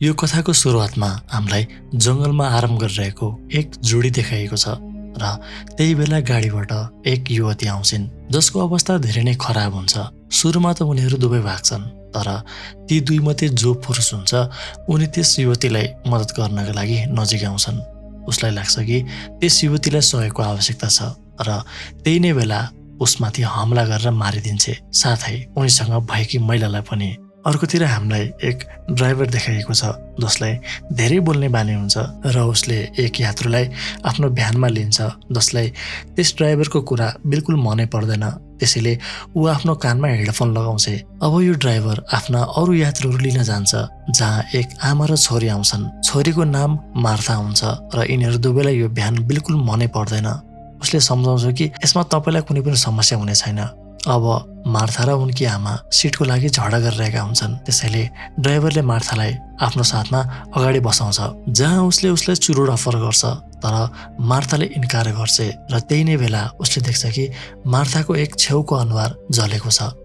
यो कथाको सुरुवातमा हामीलाई जङ्गलमा आराम गरिरहेको एक जोडी देखाइएको छ र त्यही बेला गाडीबाट एक युवती आउँछिन् जसको अवस्था धेरै नै खराब हुन्छ। सुरुमा त उनीहरू दुवै भाग्छन्, तर ती दुई मध्ये जो पुरुष हुन्छ उनी त्यस युवतीलाई मद्दत गर्नका लागि नजिक आउँछन्। उसलाई लाग्छ कि त्यस युवतीलाई सहयोगको आवश्यकता छ र त्यही नै बेला उसमाथि हमला गरेर मारिदिन्छे, साथै उनीसँग भएकी महिलालाई पनि। अर्कोतिर हामीलाई एक ड्राइभर देखाइएको छ जसलाई धेरै बोल्ने बानी हुन्छ र उसले एक यात्रुलाई आफ्नो भ्यानमा लिन्छ जसलाई त्यस ड्राइभरको कुरा बिल्कुल मनै पर्दैन। त्यसैले ऊ आफ्नो कानमा हेडफोन लगाउँछे। अब यो ड्राइभर आफ्ना अरू यात्रुहरू लिन जान्छ जहाँ एक आमा र छोरी आउँछन्। छोरीको नाम मार्था हुन्छ र यिनीहरू दुवैलाई यो भ्यान बिल्कुल मनै पर्दैन। उसले सम्झाउँछ कि यसमा तपाईँलाई कुनै पनि समस्या हुने छैन। अब मार्था र उनकी आमा सिटको लागि झगडा गरिरहेका हुन्छन्। त्यसैले ड्राइभरले मार्थालाई आफ्नो साथमा अगाडि बसाउँछ जहाँ उसले उसलाई चुरोट अफर गर्छ, तर मार्थाले इन्कार गर्छ र त्यही नै बेला उसले देख्छ कि मार्थाको एक छेउको अनुहार जलेको छ।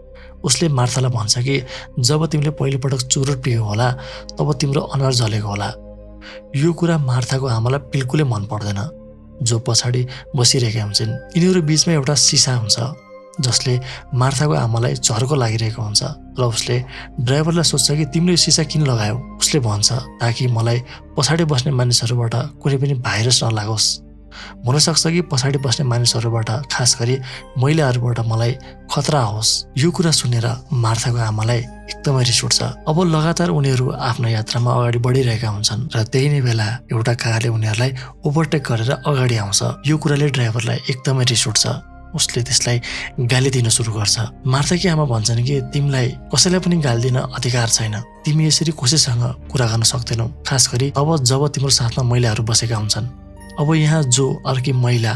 उसले मार्थालाई भन्छ कि जब तिमीले पहिलोपटक चुरोट पियो होला तब तिम्रो अनुहार जलेको होला। यो कुरा मार्थाको आमालाई बिल्कुलै मन पर्दैन जो पछाडि बसिरहेका हुन्छन्। यिनीहरू बीचमा एउटा सिसा हुन्छ जसले मार्थाको आमालाई झर्को लागिरहेको हुन्छ र उसले ड्राइभरलाई सोध्छ कि तिमीले यो सिसा किन लगायौ। उसले भन्छ ताकि मलाई पछाडि बस्ने मानिसहरूबाट कुनै पनि भाइरस नलागोस्। हुनसक्छ कि पछाडि बस्ने मानिसहरूबाट, खास गरी महिलाहरूबाट मलाई खतरा होस्। यो कुरा सुनेर मार्थाको आमालाई एकदमै रिस उठ्छ। अब लगातार उनीहरू आफ्नो यात्रामा अगाडि बढिरहेका हुन्छन् र त्यही नै बेला एउटा कारले उनीहरूलाई ओभरटेक गरेर अगाडि आउँछ। यो कुराले ड्राइभरलाई एकदमै रिस उठ्छ। उसले त्यसलाई गाली दिन सुरु गर्छ। मार्थाकी आमा भन्छन् कि तिमीलाई कसैलाई पनि गाली दिन अधिकार छैन। तिमी यसरी कसैसँग कुरा गर्न सक्दैनौ, खास गरी अब जब तिम्रो साथमा महिलाहरू बसेका हुन्छन्। अब यहाँ जो अर्की महिला,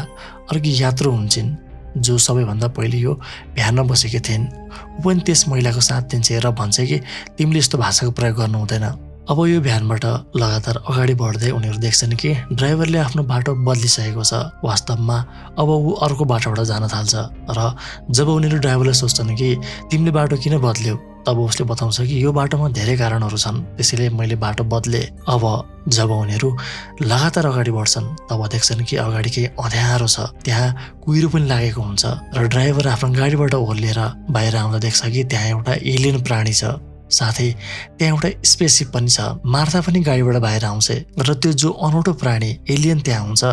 अर्की यात्रु हुन्छन् जो सबैभन्दा पहिले यो भ्यानमा बसेकी थिइन्, ऊ पनि त्यस महिलाको साथ दिन्छ र भन्छ कि तिमीले यस्तो भाषाको प्रयोग गर्नु हुँदैन। अब यो भ्यानबाट लगातार अगाडि बढ्दै उनीहरू देख्छन् कि ड्राइभरले आफ्नो बाटो बदलिसकेको छ। वास्तवमा अब ऊ अर्को बाटोबाट जान थाल्छ र जब उनीहरू ड्राइभरलाई सोध्छन् कि तिमीले बाटो किन बदल्यौ, तब उसले बताउँछ कि यो बाटोमा धेरै कारणहरू छन्, त्यसैले मैले बाटो बदले। अब जब उनीहरू लगातार अगाडि बढ्छन् तब देख्छन् कि अगाडि केही अँध्यारो छ, त्यहाँ कुहिरो पनि लागेको हुन्छ र ड्राइभर आफ्नो गाडीबाट ओर्लिएर बाहिर आउँदा देख्छ कि त्यहाँ एउटा एलियन प्राणी छ, साथै त्यहाँ एउटा स्पेसशिप पनि छ। मार्था पनि गाडीबाट बाहिर आउँछ र त्यो जो अनौठो प्राणी एलियन त्यहाँ हुन्छ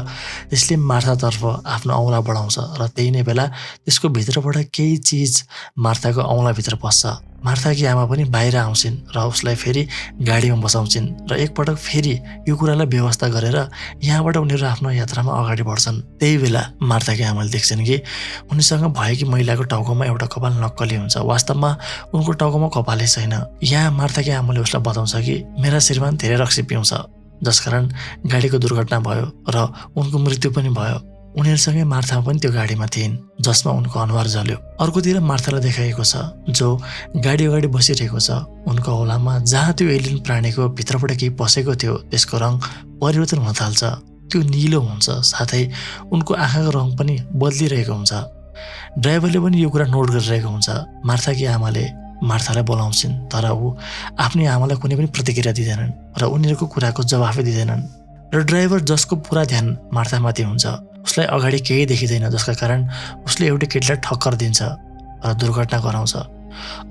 त्यसले मार्थातर्फ आफ्नो औँला बढाउँछ र त्यही नै बेला त्यसको भित्रबाट केही चिज मार्थाको औँलाभित्र पस्छ। मार्थाकी आमा पनि बाहिर आउँछिन् र उसलाई फेरि गाडीमा बसाउँछिन् र एकपटक फेरि यो कुरालाई व्यवस्था गरेर यहाँबाट उनीहरू आफ्नो यात्रामा अगाडि बढ्छन्। त्यही बेला मार्थाकी आमाले देख्छन् कि उनीसँग भएकी महिलाको टाउकोमा एउटा कपाल नक्कली हुन्छ। वास्तवमा उनको टाउकोमा कपालै छैन। यहाँ मार्थाकी आमाले उसलाई बताउँछ कि मेरा श्रीमान धेरै रक्सी पिउँछ जसकारण गाडीको दुर्घटना भयो र उनको मृत्यु पनि भयो। उनीहरूसँगै मार्था पनि त्यो गाडीमा थिइन् जसमा उनको अनुहार जल्यो। अर्कोतिर मार्थालाई देखाइएको छ जो गाडी अगाडि बसिरहेको छ। उनको औँलामा जहाँ त्यो एलियन प्राणीको भित्रबाट केही पसेको थियो त्यसको रङ परिवर्तन हुन थाल्छ, त्यो निलो हुन्छ, साथै उनको आँखाको रङ पनि बदलिरहेको हुन्छ। ड्राइभरले पनि यो कुरा नोट गरिरहेको हुन्छ। मार्थाकी आमाले मार्थालाई बोलाउँछिन् तर ऊ आफ्नै आमालाई कुनै पनि प्रतिक्रिया दिँदैनन् र उनीहरूको कुराको जवाफै दिँदैनन् र ड्राइभर जसको पुरा ध्यान मार्थामाथि हुन्छ उसलाई अगाडि केही देखिँदैन, जसका कारण उसले एउटी केटीलाई ठक्कर दिन्छ र दुर्घटना गराउँछ।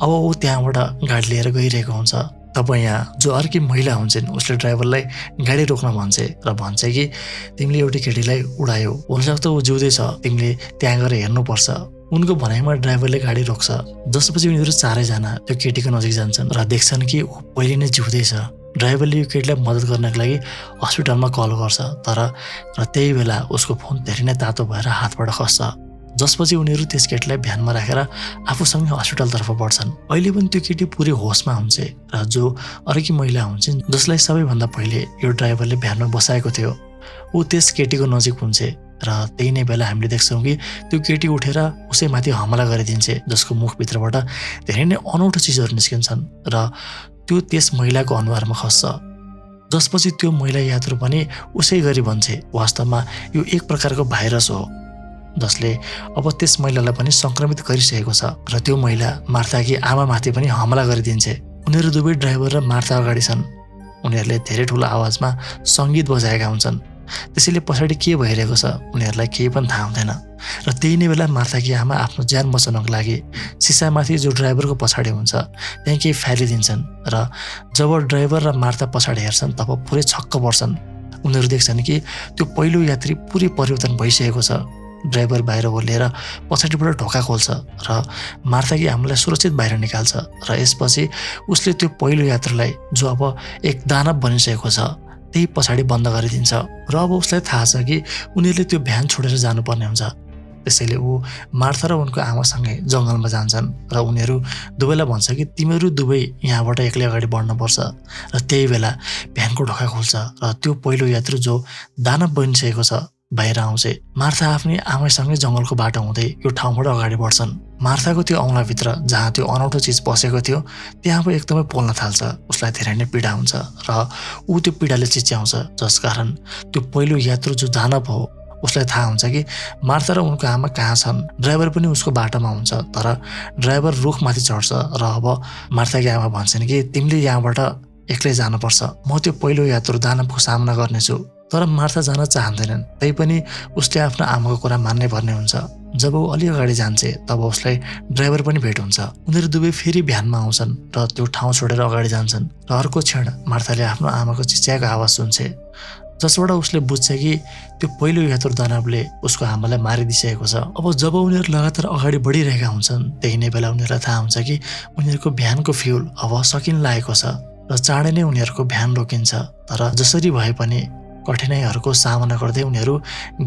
अब ऊ त्यहाँबाट गाडी लिएर गइरहेको हुन्छ। तब यहाँ जो अर्की महिला हुन्छन् उसले ड्राइभरलाई गाडी रोक्न भन्छ र भन्छ कि तिमीले एउटी केटीलाई उडायौ, हुनसक्छ ऊ जिउँदै छ, तिमीले त्यहाँ गएर हेर्नुपर्छ। उनको भनाइमा ड्राइभरले गाडी रोक्छ, जसपछि उनीहरू चारैजना त्यो केटीको नजिक जान्छन् र देख्छन् कि ऊ पहिले नै जिउँदैछ। ड्राइभरले यो केटीलाई मद्दत गर्नको लागि हस्पिटलमा कल गर्छ, तर त्यही बेला उसको फोन धेरै नै तातो भएर हातबाट खस्छ, जसपछि उनीहरू त्यस केटीलाई भ्यानमा राखेर आफूसँगै हस्पिटलतर्फ बढ्छन्। अहिले पनि त्यो केटी पुरै होसमा हुन्छ र जो अर्की महिला हुन्छन् जसलाई सबैभन्दा पहिले यो ड्राइभरले भ्यानमा बसाएको थियो ऊ त्यस केटीको नजिक हुन्छ र त्यही नै बेला हामीले देख्छौँ कि त्यो केटी उठेर उसैमाथि हमला गरिदिन्छ जसको मुखभित्रबाट धेरै नै अनौठो चिजहरू निस्किन्छन् र त्यो त्यस महिलाको अनुहारमा खस्छ, जसपछि त्यो महिला यात्रु पनि उसै गरी भन्छ। वास्तवमा यो एक प्रकारको भाइरस हो जसले अब त्यस महिलालाई पनि सङ्क्रमित गरिसकेको छ र त्यो महिला मार्थाकी आमामाथि पनि हमला गरिदिन्छ। उनीहरू दुवै ड्राइभर र मार्था अगाडि छन् उनीहरूले धेरै ठुलो आवाजमा सङ्गीत बजाएका हुन्छन्। त्यसैले पछाडि के भइरहेको छ उनीहरूलाई केही पनि थाहा हुँदैन। र त्यही नै बेला मार्थाकी आमा आफ्नो ज्यान बचाउनको लागि सिसामाथि जो ड्राइभरको पछाडि हुन्छ त्यहीँ केही फालिदिन्छन्। र जब ड्राइभर र मार्था पछाडि हेर्छन् तब पुरै छक्क पर्छन्। उनीहरू देख्छन् कि त्यो पहिलो यात्री पुरै परिवर्तन भइसकेको छ। ड्राइभर बाहिर ओर्लिएर पछाडिबाट ढोका खोल्छ र मार्थाकी आमालाई सुरक्षित बाहिर निकाल्छ। र यसपछि उसले त्यो पहिलो यात्रीलाई जो अब एक दानव बनिसकेको छ त्यही पछाडि बन्द गरिदिन्छ। र अब उसलाई थाहा छ कि उनीहरूले त्यो भ्यान छोडेर जानुपर्ने हुन्छ। त्यसैले ऊ मार्था र उनको आमासँगै जङ्गलमा जान्छन् र उनीहरू दुवैलाई भन्छ कि तिमीहरू दुवै यहाँबाट एक्लै अगाडि बढ्नुपर्छ। र त्यही बेला भ्यानको ढोका खुल्छ र त्यो पहिलो यात्रु जो दानव बनिसकेको छ बाहिर आउँछ। मार्था आफ्नै आमासँगै जङ्गलको बाटो हुँदै यो ठाउँबाट अगाडि बढ्छन्। मार्थाको त्यो औँलाभित्र जहाँ त्यो अनौठो चिज पसेको थियो त्यहाँ अब एकदमै पोल्न थाल्छ। उसलाई धेरै नै पीडा हुन्छ र ऊ त्यो पीडाले चिच्याउँछ, जसकारण त्यो पहिलो यात्रु जो दानव हो उसलाई थाहा हुन्छ कि मार्था र उनको आमा कहाँ छन्। ड्राइभर पनि उसको बाटोमा हुन्छ, तर ड्राइभर रुखमाथि चढ्छ र अब मार्थाकी आमा भन्छन् कि तिमीले यहाँबाट एक्लै जानुपर्छ, म त्यो पहिलो यात्रु दानवको सामना गर्नेछु। तर मार्था जान चाहँदैनन्, तैपनि उसले आफ्नो आमाको कुरा मान्नै पर्ने हुन्छ। जब ऊ अलि अगाडि जान्छ तब उसलाई ड्राइभर पनि भेट हुन्छ। उनीहरू दुवै फेरि भ्यानमा आउँछन् र त्यो ठाउँ छोडेर अगाडि जान्छन्। र अर्को क्षण मार्थाले आफ्नो आमाको चिच्याएको आवाज सुन्छ, जसबाट उसले बुझ्छ कि त्यो पहिलो यात्रु दानवले उसको आमालाई मारिदिइसकेको छ। अब जब उनीहरू लगातार अगाडि बढिरहेका हुन्छन् त्यही नै बेला उनीहरूलाई थाहा हुन्छ कि उनीहरूको भ्यानको फ्युल अब सकिन लागेको छ र चाँडै नै उनीहरूको भ्यान रोकिन्छ। तर जसरी भए पनि कठिनाइहरूको सामना गर्दै उनीहरू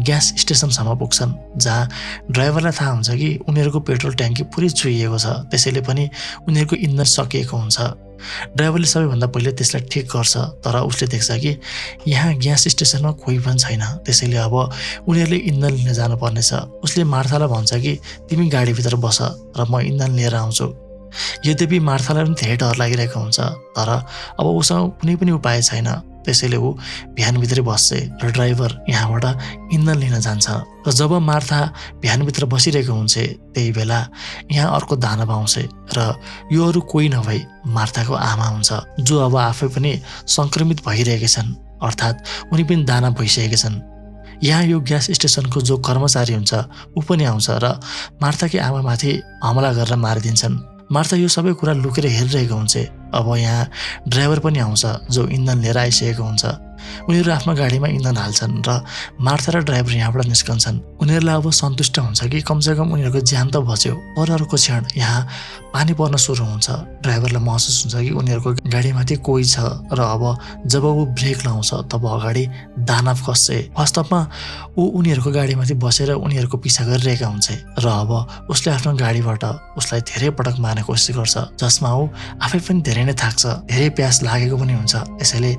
ग्यास स्टेसनसम्म पुग्छन्, जहाँ ड्राइभरलाई थाहा हुन्छ कि उनीहरूको पेट्रोल ट्याङ्की पुरै चुहिएको छ। त्यसैले पनि उनीहरूको इन्धन सकिएको हुन्छ। ड्राइभरले सबैभन्दा पहिले त्यसलाई ठिक गर्छ, तर उसले देख्छ कि यहाँ ग्यास स्टेसनमा कोही पनि छैन। त्यसैले अब उनीहरूले इन्धन लिन जानुपर्नेछ। उसले मार्थालाई भन्छ कि तिमी गाडीभित्र बस र म इन्धन लिएर आउँछु। यद्यपि मार्थालाई पनि धेरै डर लागिरहेको हुन्छ, तर अब उसँग कुनै पनि उपाय छैन। त्यसैले ऊ भ्यानभित्रै बस्छ र ड्राइभर यहाँबाट इन्धन लिन जान्छ। र जब मार्था भ्यानभित्र बसिरहेको हुन्छ त्यही बेला यहाँ अर्को दानव आउँछ र यो अरू कोही नभई मार्थाको आमा हुन्छ, जो अब आफै पनि सङ्क्रमित भइरहेका छन्, अर्थात् उनी पनि दानव भइसकेका छन्। यहाँ यो ग्यास स्टेसनको जो कर्मचारी हुन्छ ऊ पनि आउँछ र मार्थाकी आमामाथि हमला गरेर मारिदिन्छन्। मार्था यो सबै कुरा लुकेर हेरिरहेको हुन्छ। अब यहाँ ड्राइभर पनि आउँछ जो इन्धन लिएर आइसकेको हुन्छ। उनीहरू आफ्नो गाडीमा इन्धन हाल्छन् र मार्था र ड्राइभर यहाँबाट निस्कन्छन्। उनीहरूलाई अब सन्तुष्ट हुन्छ कि कमसेकम उनीहरूको ज्यान त बच्यो। पर अर्को क्षण यहाँ पानी पर्न सुरु हुन्छ। ड्राइभरलाई महसुस हुन्छ कि उनीहरूको गाडीमाथि कोही छ र अब जब ऊ ब्रेक लाउँछ तब अगाडि दानव खस्छ। वास्तवमा ऊ उनीहरूको गाडीमाथि बसेर उनीहरूको पिछा गरिरहेका हुन्छ र अब उसले आफ्नो गाडीबाट उसलाई धेरै पटक मार्ने कोसिस गर्छ, जसमा ऊ आफै पनि धेरै नै थाक्छ, धेरै प्यास लागेको पनि हुन्छ। यसैले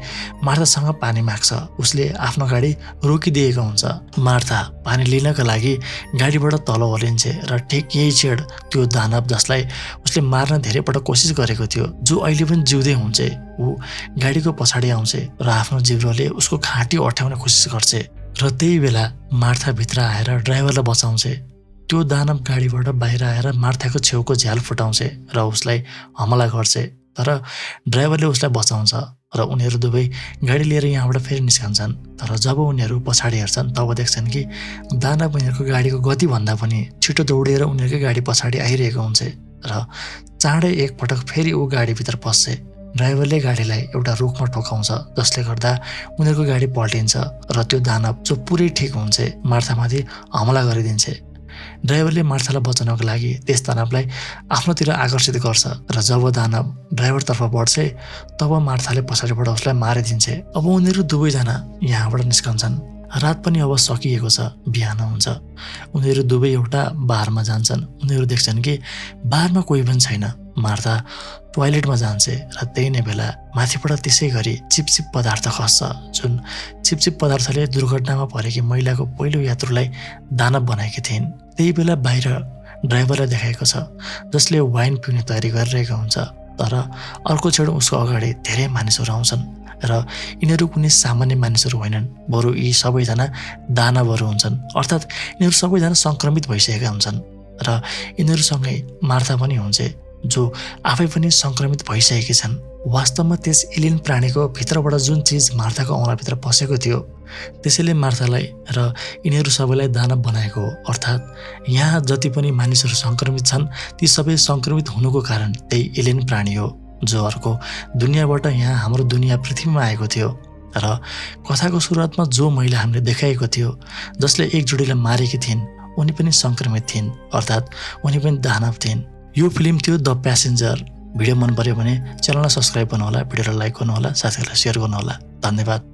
मार्थासँग पानी माग्छ। उसले आफ्नो गाडी रोकिदिएको हुन्छ। मार्था पानी लिनका लागि गाडीबाट तल ओर्लिन्छ र ठिक यही छेड त्यो दानव जसलाई उसले मार्न धेरै पटक कोसिस गरेको थियो, जो अहिले पनि जिउँदै हुन्छ, ऊ गाडीको पछाडि आउँछ र आफ्नो जिब्रोले उसको घाँटी अठ्याउने कोसिस गर्छ। र त्यही बेला मार्था भित्र आएर ड्राइभरलाई बचाउँछ। त्यो दानव गाडीबाट बाहिर आएर मार्थाको छेउको झ्याल फुटाउँछ र उसलाई हमला गर्छ, तर ड्राइभरले उसलाई बचाउँछ र उनीहरू दुवै गाडी लिएर यहाँबाट फेरि निस्कन्छन्। तर जब उनीहरू पछाडि हेर्छन् तब देख्छन् कि दानव उनीहरूको गाडीको गतिभन्दा पनि छिटो दौडिएर उनीहरूकै गाडी पछाडि आइरहेको हुन्छ र चाँडै एकपटक फेरि ऊ गाडीभित्र पस्छ। ड्राइभरले गाडीलाई एउटा रुखमा ठोकाउँछ, जसले गर्दा उनीहरूको गाडी पल्टिन्छ र त्यो दानव जो पुरै ठिक हुन्छ मार्थामाथि हमला गरिदिन्छ। ड्राइभरले मार्थालाई बचाउनको लागि त्यस दानवलाई आफ्नोतिर आकर्षित गर्छ र जब दानव ड्राइभरतर्फ बढ्छ तब मार्थाले पछाडिबाट उसलाई मारिदिन्छ। अब उनीहरू दुवैजना यहाँबाट निस्कन्छन्। रात पनि अब सकिएको छ, बिहान हुन्छ। उनीहरू दुवै एउटा बारमा जान्छन्। उनीहरू देख्छन् कि बारमा कोही पनि छैन। मार्था टोयलेटमा जान्छ र त्यही नै बेला माथिबाट त्यसै गरी चिपचिप पदार्थ खस्छ, जुन चिपचिप पदार्थले दुर्घटनामा परेकी महिलाको पहिलो यात्रुलाई दानव बनाएकी थिइन्। त्यही बेला बाहिर ड्राइभरलाई देखाएको छ, जसले वाइन पिउने तयारी गरिरहेको हुन्छ। तर अर्को क्षण उसको अगाडि धेरै मानिसहरू आउँछन् र यिनीहरू कुनै सामान्य मानिसहरू होइनन्, बरु यी सबैजना दानवहरू हुन्छन्। अर्थात् यिनीहरू सबैजना सङ्क्रमित भइसकेका हुन्छन् र यिनीहरूसँगै मार्था पनि हुन्छ, जो आफै पनि सङ्क्रमित भइसकेकी छन्। वास्तवमा त्यस एलियन प्राणीको भित्रबाट जुन चिज मार्थाको औँलाभित्र पसेको थियो त्यसैले मार्थालाई र यिनीहरू सबैलाई दानव बनाएको हो। अर्थात् यहाँ जति पनि मानिसहरू सङ्क्रमित छन् ती सबै सङ्क्रमित हुनुको कारण त्यही एलियन प्राणी हो जो अर्को दुनियाँबाट यहाँ हाम्रो दुनियाँ पृथ्वीमा आएको थियो। र कथाको सुरुवातमा जो महिला हामीले देखाएको थियो जसले एक जोडीलाई मारेकी थिइन् उनी पनि सङ्क्रमित थिइन्, अर्थात् उनी पनि दानव थिइन्। यो फिल्म थियो द प्यासेन्जर। भिडियो मन पर्यो भने च्यानललाई सब्सक्राइब गर्नुहोला, भिडियोलाई लाइक गर्नुहोला, साथीहरूलाई सेयर गर्नुहोला। धन्यवाद।